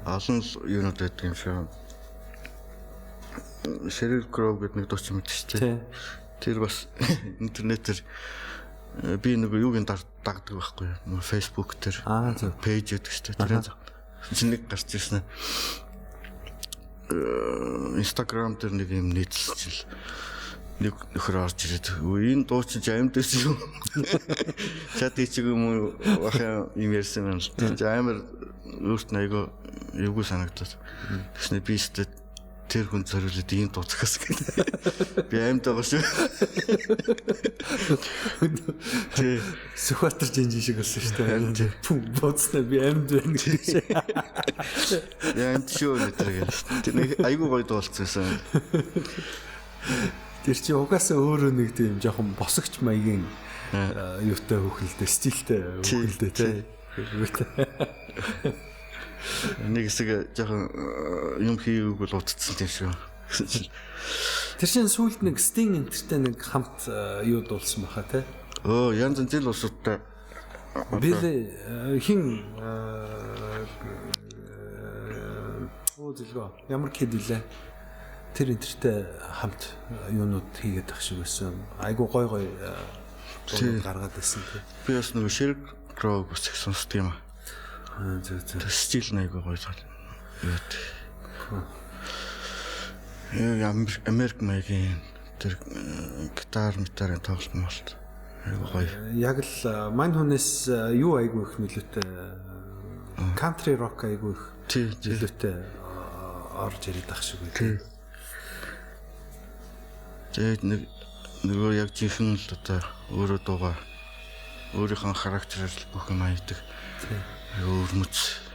Олон л юунууд байдаг юм шиг. Sheryl Crow гэдэг нэг дуучин мэдчих тий. Тэр бас интернетээр би нэг юугийн дагдаг байхгүй юу? Facebook дээр пэйж гэдэг чинь тэр чинь нэг гарч ирсэн. Instagram дээр нэг юм нийтлэлчил. Нэг нөхөр орж ирээд энэ дуу чинь амьд байсан юм. Чад хийчих юм уу бах юм ярьсан юм л. Тэр амар өөрт нь айгүй эвгүй санагдаад. Тэгснэ би өстө тэр хүн зориулаад ийм дуу зохиосон гэдэг. Би амьд байгаа шүү. Тий. Сүхбаатар жинжин шиг болсон шүү дээ. Пүм бууцнаа би амьд байна гэж. Би амьд шүү гэдэг. Тэр нэг айгүй гоё дуу болсон байсан. Тэр чи угаасаа өөрөө нэг тийм жоохон босогч маягийн юутай хөөхөлдөө, стилтэй хөөхөлдөө тий. Нэг хэсэг жоохон юм хийгээгүй л утцсан тийм шүү. Гэсэн чинь тэр чинь сүүлд нэг Sting энтертэй нэг хамт юу дуулсан баха тий. Өө янз янз жил улсуудтай. Билли хин оо зэлгөө ямар кид үлээ. Тэр энтертэй хамт юунууд хийгээд ах шиг байсан. Айгу гой гой дуунууд гаргаад байсан тий. Би бас нөгөө Sheryl Crow бас их сонсдог юм аа. Зөв зөв. Стил нь айгүй гоё зал. Яа Америк маягийн тэр гитар митарын тоглолт молт айгүй гоё. Яг л мань хүнээс юу айгүй их нөлөөтэй country rock айгүй их нөлөөтэй орж ирээд ах шиг байл. Тэгээд нэг нөгөө яг жинхэнэ л одоо өөрөө дуугаа өөрийнхөө характераар л бүх юм хайдаг. Өвөрмөц.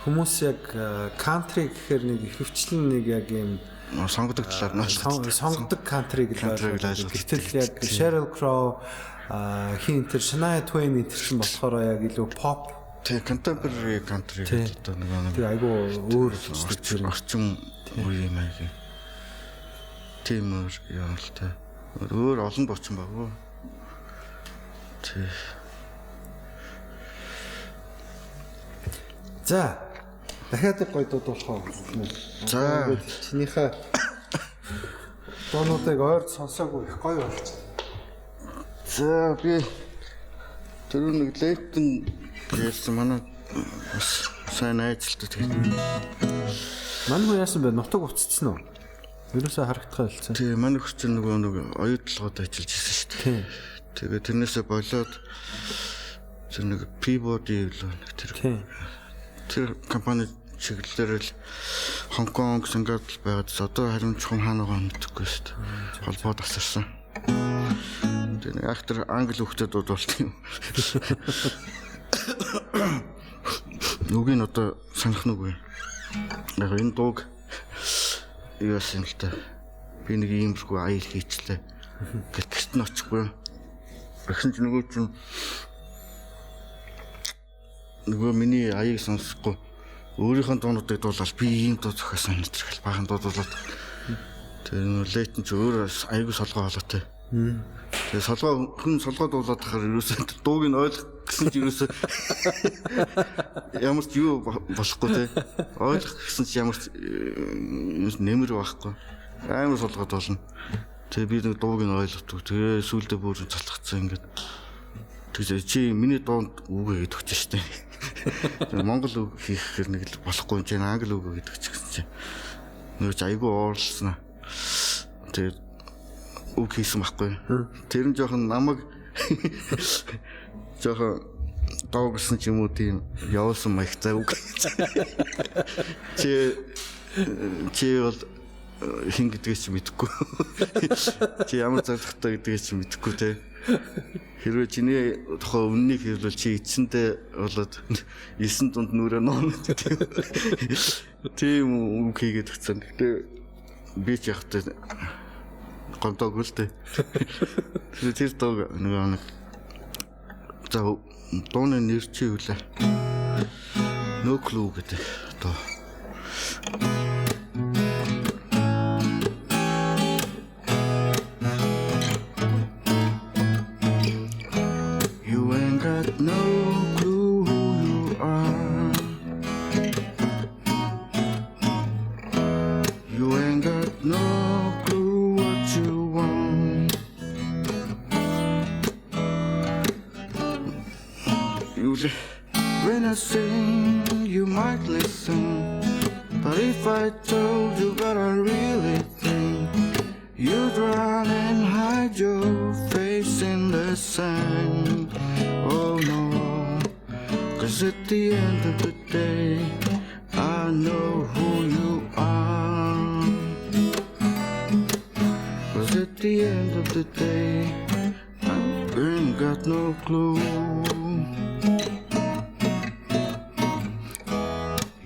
Хүмүүс яг country гэхээр нэг ихэвчлэн нэг яг юм сонгодог талаар нь сонгодог country гэж ойлгодог. Гэтэл яг Sheryl Crow хин тэр Shania Twain энэ чинь болохоор яг илүү pop тий contemporary country гэдэг одоо нэг тий айгу өөр орчин үе юм аа. Тийм өөр юм л та. Өөр олон бочин баггүй. Тий. За дахиад гоё дуудуулах уу? За чинийхээ дуунуудыг ойр сонсоогүй их гоё болчих. За би тэр нэг Лейтон гэсэн манай бас сайн найзалтай тэгээд. Манай хүн яасан бэ? Нутаг уццсан уу? Ерөөсөө харагдах байлцсан. Тий, манай хөр чинь нөгөө нэг оюутлогод ажиллаж ирсэн шүү дээ. Тэгээ тэрнээсээ болоод тэр нэг Peabody юу нэг тэр. Тэр компани чиглэлээр л Хонконг, Сингапур байгаад одоо харин чухам хаана байгаа мэдэхгүй шүү дээ. Холбоод асарсан. Тэгээ нэг ах тэр англи хөлтэй дуудуулт юм. Нүг нь одоо санах нүг. Яг энэ дууг юу яасан юм л та. Би нэг иймэрхүү аял хийчлээ. Гэт гэрт нь очихгүй. Тэгсэн чинь нөгөө чинь нөгөө миний аяыг сонсохгүй өөрийнхөө дуунуудыг дуулаад би ийм дуу зохиосон энэ төр хэл баахан дуудуулаад. Тэгээ нөгөө Лейтон ч өөр аягүй солгоо хоолойтой. Тэгээ солгоо хүн солгоо дуулаад тахаар ерөөсөө дууг нь ойлгох гэсэн чи ерөөсөө ямар ч юу болохгүй те. Ойлгох гэсэн чи ямар ч нэмэр байхгүй. Амар солгоо дуулна. Тэгээ би нэг дууг нь ойлгохгүй. Тэгээ сүүлдээ бүр цалцсан ингээд. Тэгээ чи миний дуунд үг гэдэг ч штэ. Тэгээ монгол үг хийхээр нэг л болохгүй юм чинь англи үг гэдэг ч гэсэн чи. Нөгөө чи айгүй уурлсан. Тэгээ үг хийсэн байхгүй. Тэр нь жоохон намайг жоохон дооглосон ч юм уу тийм явуулсан маягтай үг. Чи бол хин гэдгийг чи мэдэхгүй. Чи ямар зорилготой гэдгийг чи мэдэхгүй те. Хэрвээ чиний тухай үннийг хэлвэл чи эцэндээ болоод 9 дунд нүрээ нооно гэдэг. Тийм үг хийгээд өгсөн. Гэтэ би ч яг та гомдоогүй л дээ. Тэр дууг нөгөө нэг за дууны нэр чи юу лээ? No Clue гэдэг дуу. You ain't got no clue who you are. You ain't got no clue what you want. When I sing, you might listen. But if I told you what I really think, you'd run. Hide your face in the sand. Oh no. 'Cause at the end of the day, I know who you are. 'Cause at the end of the day, I ain't got no clue.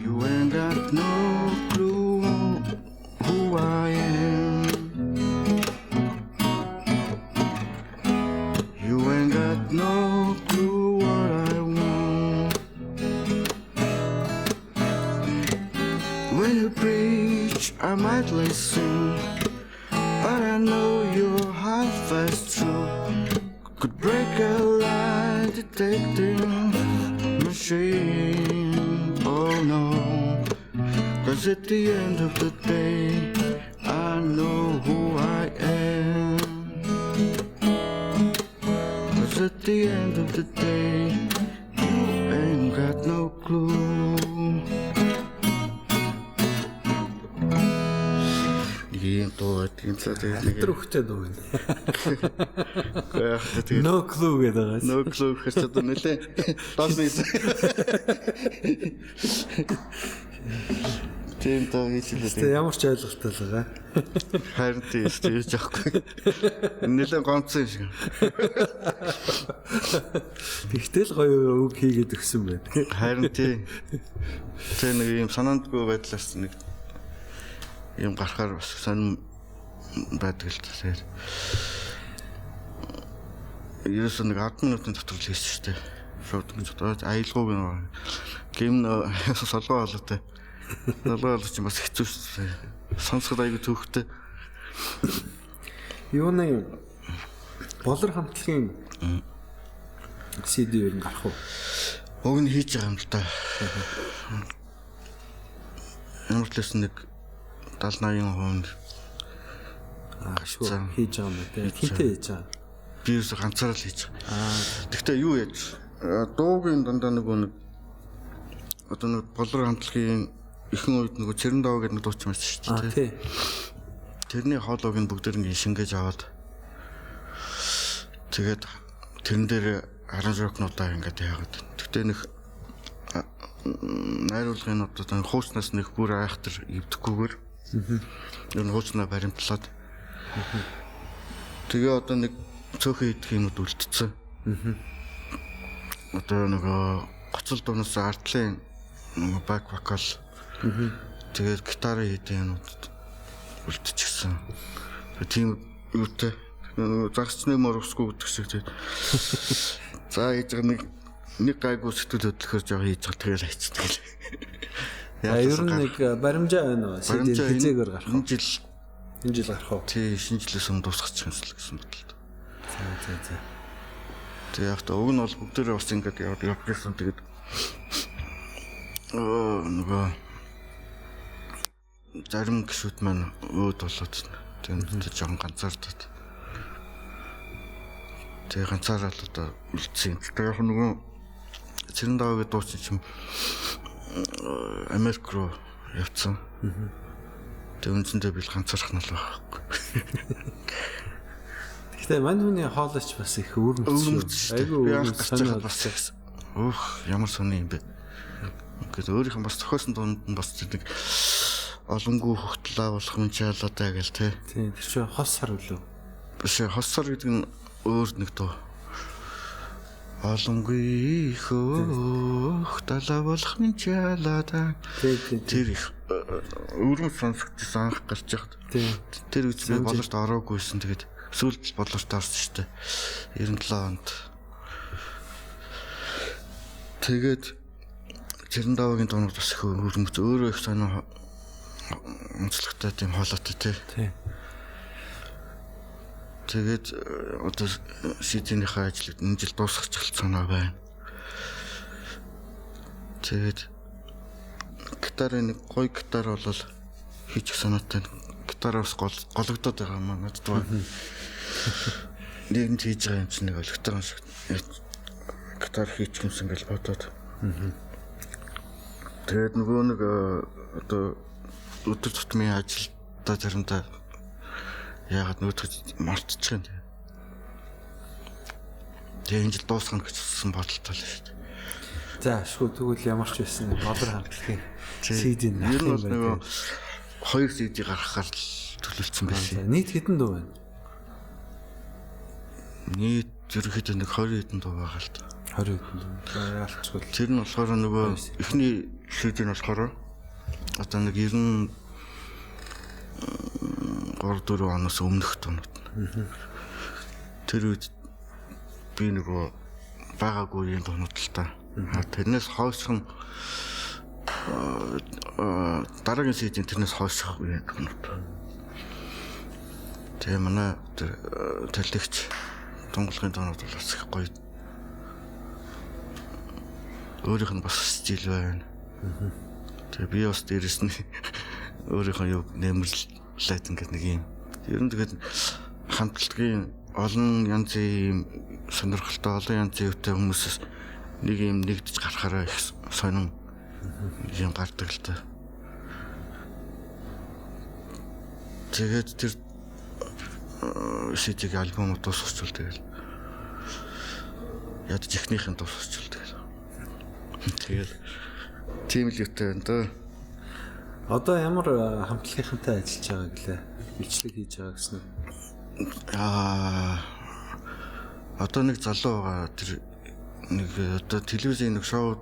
You ain't got no clue who I am. You ain't got no clue what I want. When you preach, I might listen, but I know you're half as true. Could break a lie detecting machine. Oh no. 'Cause at the end of the day, I know who I am. 'Cause at the end of the day, you ain't got no clue. Нэг юм дуу байдаг юм цаа тэгээд нэг Тэр хөхтэй дуу юм. Тэгээд No clue гэдэг байгаа. No clue гэхэр ч одоо нэлээ доош нийсэн. Тийм дуу хийж лээ. Тэгээ ямар ч ойлголттой л байгаа. Харин тийм тийж яахгүй. Нэлээ гомцсон юм шиг. Тэгтэл гоё үг хийгээд өгсөн байна. Харин тийм. Тэр нэг юм санаандгүй байдлаас нэг юм гарахаар бас сонин байдаг л та. Тэгэхээр ерөөсөө нэг 10 минутын дотор л хийсэн шүү дээ. Шууд гэж бодоод аялгүйг нь гим солгоо болоотой. Солгоо болоо чинь бас хэцүү шүү дээ. Сонсоход айгүй төвхтэй. Юуны Болор хамтлагийн CD ер нь гарах уу? Уг нь хийж байгаа юм л да. Ямар ч лээс нэг 70 80% шүү хийж байгаа юм байна. Хинтээ хийж байгаа. Би ерөөсө ганцаараа л хийж байгаа. Гэхдээ юу яаж дуугийн дандаа нөгөө нэг одоо нэг Болор хамтлагийн ихэнх үед нөгөө Цэрэндав гэдэг нэг дуучин байсан шүү дээ. Тий. Тэрний хоолойг нь бүгдээр ингэ шингээж аваад тэгээд тэрэн дээр аранжировкнуудаа ингээд яагаад. Гэхдээ нэг найруулгын одоо хууснаас нэг бүр айхтар эвдэхгүйгээр ер нь хууснаа баримтлаад тэгээ одоо нэг цөөхөн идэх юмуд үлдсэн. Одоо нөгөө гоцол дуунаас ардлын нөгөө бак вокал тэгээд гитарын хийдэг юмуд үлдчихсэн. Тийм юутай нөгөө загсчны мор усгүй гэдэг шиг тэгээд за хийж байгаа нэг гайгүй сэтгэл хөдлөхөөр жоо хийж байгаа тэгэл хайчдаг л. Ер нь нэг баримжаа байна уу? CD хизээгээр гарах. Энэ жил гарах уу? Тий, шинэ жилээс өмнө дуусгачих юмсан л гэсэн бодлоо. За. Тэгээ яг та уг нь бол бүгдээрээ бас ингээд явж байсан. Тэгээд нөгөө зарим гişүүд маань өөд болоод тэгээд жоохон ганцаардаад. Тэгээ ганцаараа л одоо үлдсэн. Тэгээ яг нөгөө Цэрэндав гэдэг дуучин чинь Америк руу явцсан. Тэгээ үндсэндээ би л ганцаарх нь л байхгүй. Гэхдээ мань хүний хоолойч бас их өвөрмөц. Айгүй өвөрмөц сонир бас их. Өөх ямар сони юм бэ. Ингээд өөрийнх нь бас зохиосон дунд нь бас нэг олонгүй хөхтлаа болох юм чаалаатай гэл те. Тийм тэр чинь хос сар үлээ. Биш хос сар гэдэг нь өөр нэг дуу. Олонгүй хөөх далаа болох минь чаалаатай. Тэр их өвөрмөц сонсогдсон анх гарч яхад. Тэр үеч би Болорт ороогүйсэн. Тэгээд сүүлд Болорт орсон шүү дээ. 97 онд. Тэгээд Цэрэндавгийн дуунууд бас их өвөрмөц өөрөө их сонин онцлогтой тийм хоолойтой тий. Тэгээд одоо CD-нийхээ ажлыг энэ жил дуусгах санаа байна. Тэгээд гитарын нэг гоё гитар бол хийчих санаатай. Гитар бас гологдоод байгаа юм надад байна. Нэг нь хийж байгаа юм чинь нэг өлегтэй юм шиг гитар хийчих юмсан гэж бодоод. Тэгээд нөгөө нэг одоо өдөр тутмын ажилдаа заримдаа яагаад нөөцөж мартчих юм. Тэгээ энэ жил дуусгах гэсэн бодолтой л шүү дээ. За ашгүй тэгвэл ямар ч байсан болор хамтлагийн CD-н ер нь бол нөгөө 2 CD гаргахаар л төлөвлөсөн байсан. Нийт хэдэн дуу байна? Нийт ерөнхийдөө нэг 20 хэдэн дуу байгаа л да. 20 хэдэн дуу. Яалчгүй. Тэр нь болохоор нөгөө эхний CD нь болохоор одоо нэг 93 4 оноос өмнөх дуунууд. Тэр үед би нөгөө байгаагүй юм дуунууд л та. Тэрнээс хойш нь дараагийн CD-н тэрнээс хойш үеийн дуунууд. Тэгээ манай талигч тунгалгын дуунууд бол бас их гоё. Өөрийнх нь бас стил байна. Тэгээ би бас дээрэс нь өөрийнх нь юу нэмэрлээд ингээд нэг юм. Ер нь тэгээд хамтлагийн олон янзын юм сонирхолтой олон янзын юутай хүмүүсээс нэг юм нэгдэж гарахаараа их сонин юм гардаг л та. Тэгээд тэр CD-г альбом дуусгачвал тэгэл ядаж эхнийх нь дуусгачвал тэгэл. Тэгэл тийм л юутай байна даа. Одоо ямар хамтлагийнхантай ажиллаж байгаа гэлээ? Бичлэг хийж байгаа гэсэн үү? Одоо нэг залуу байгаа тэр нэг одоо телевизийн нэг шоу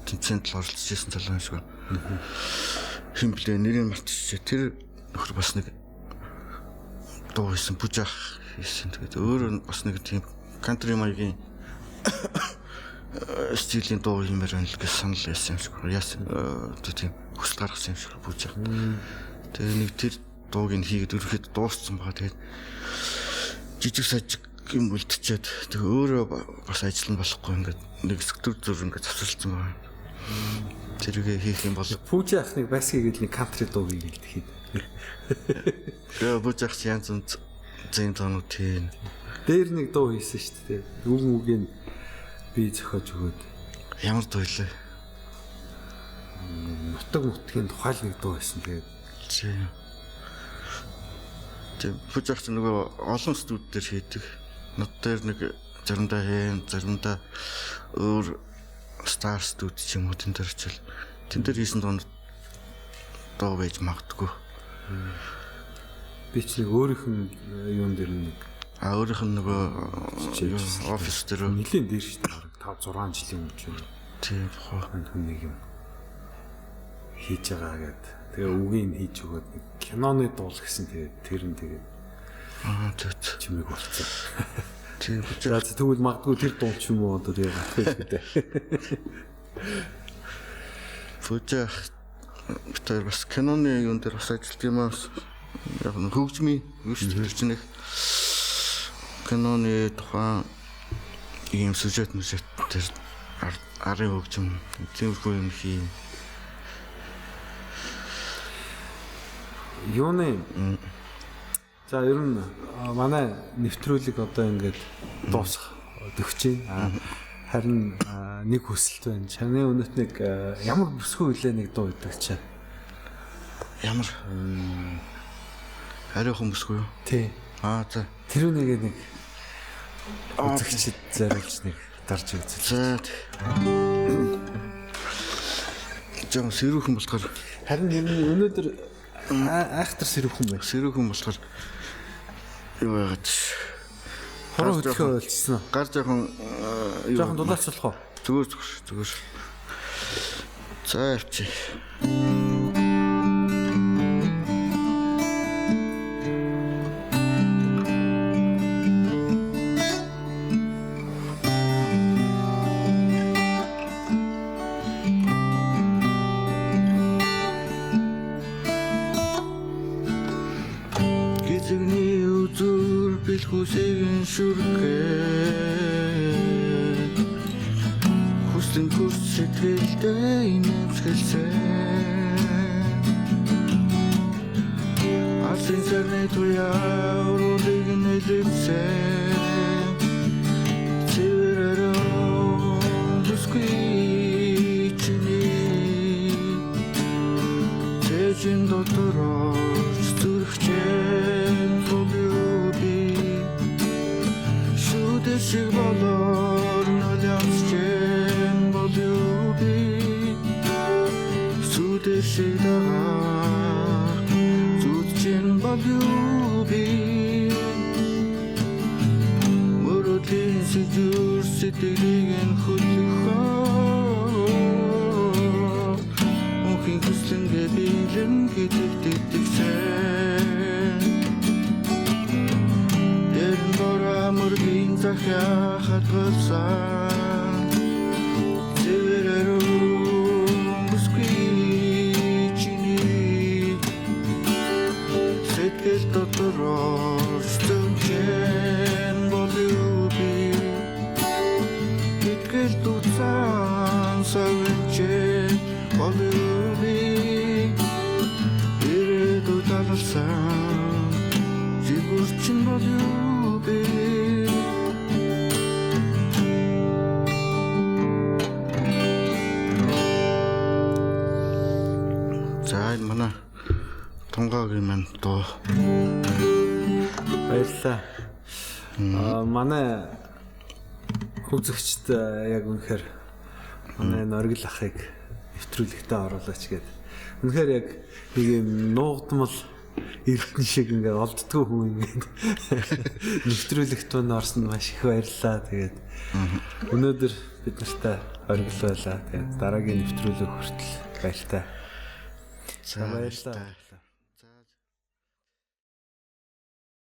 тэмцээнд л оролцож байсан залуу юм шиг байна. Хэн блэ нэрийг мартчихжээ. Тэр нөхөр бас нэг дуу хийсэн, бүжаах хийсэн. Тэгээд өөрөө бас нэг тийм кантри маягийн стилийн дуу хиймээр байна л гэж санал яасан юм шиг. Яасан одоо тийм хүсэл гаргасан юм шиг бүжаах. Тэгээд нэг тэр дууг нь хийгээд өрөхөд дууссан байгаа. Тэгээд жижиг сажиг юм үлдчихэд тэгээ өөрөө бас ажил нь болохгүй ингээд нэг төр зүр ингээд завсарлцсан байгаа. Тэргээ хийх юм бол Пүүжи ах нэг баски гэдэг нэг кантри дуу хийгээл тэгэхэд. Тэгээ Пүүжи ах янз янз зэн тонууд хийн. Дээр нэг дуу хийсэн шүү дээ. Үг үгийг би зохиож өгөөд. Ямар дуу илээ? Нутаг мутгийн тухай л нэг дуу байсан. Тэгээд тэг Пүүжи ах нөгөө олон студ дээр хийдэг. Нот дээр нэг заримдаа хийн, заримдаа өөр Star Studio ч юм уу тэн дээр очил. Тэн дээр хийсэн дуунд дуу байж магадгүй. Би ч нэг өөрийнх нь юун дээр нэг өөрийнх нь нөгөө офис дээр нэлийн дээр шүү дээ. 5 6 жилийн өмнө ч юм. Тийм бохоо. Хүн нэг юм хийж байгаа гэд. Тэгээ үгийг нь хийж өгөөд нэг киноны дуул гэсэн тэгээд тэр нь тэгээд зөв чимээг болцсон. Тийм. За тэгвэл магадгүй тэр дуу ч юм уу одоо тэгээ гарах байх гэдэг. Фужах бид хоёр бас киноны юун дээр бас ажилладаг юм аа. Яг нь хөгжмийн юу шүү дээ чинь нэг киноны тухайн ийм сюжет мүжет тэр арын хөгжим тиймэрхүү юм хийн. Юуны За ер нь манай нэвтрүүлэг одоо ингээд дуусах төгсөж байна. Харин нэг хүсэлт байна. Чаны өнөт нэг ямар бүсгүй үлээ нэг дуу өгдөг чи. Ямар? Ариухан бүсгүй юу? Тий. За. Тэр үнийг нэг үзэгчд зориулж нэг дарж үзэл. За. Жон сэрүүхэн болохоор харин ер нь өнөөдөр айхтар сэрүүхэн байна. Сэрүүхэн болохоор юу яагаад хорон хөдлөхөө ойлцсон. Гар жоохон жоохон дулаач болох уу? Зүгээр. За явчих. Хүслийн хүс сэтгэлдээ инээмсэглэсэн. Алсын сарны туяа уруудыг нэлэвсэн. Цэвэр өрөө бүсгүй чиний цэжин дотор орж зүрхчэн богио би шүдэ шиг болоо. Зүр сэтгэлийг нь хөдлөхөө. Мөнхийн хүслэнгээ биелэн хитэгдэгсэн. Тэр бороо мөргийн захиа хадгалсан. Цэвэр өнгөсгүй чиний сэтгэл дотор орсон бол би. Итгэл дутсан савчэн бол би. Ирээдүйд алсан жигүүрчин бол би. За, энэ манай тунгаагийн маань дуу. Баярлалаа. Манай үзэгчд яг үнэхээр манай норгил ахыг нэвтрүүлэгтээ оруулаач гээд. Үнэхээр яг нэг юм нуугдмал эрдэнэ шиг ингээд олддгоо хүн ингээд нэвтрүүлэгт мань орсон маш их баярлалаа. Тэгээд өнөөдөр бид нартай оргил байлаа. Тэгээд дараагийн нэвтрүүлэг хүртэл баяртай. За, баярлалаа.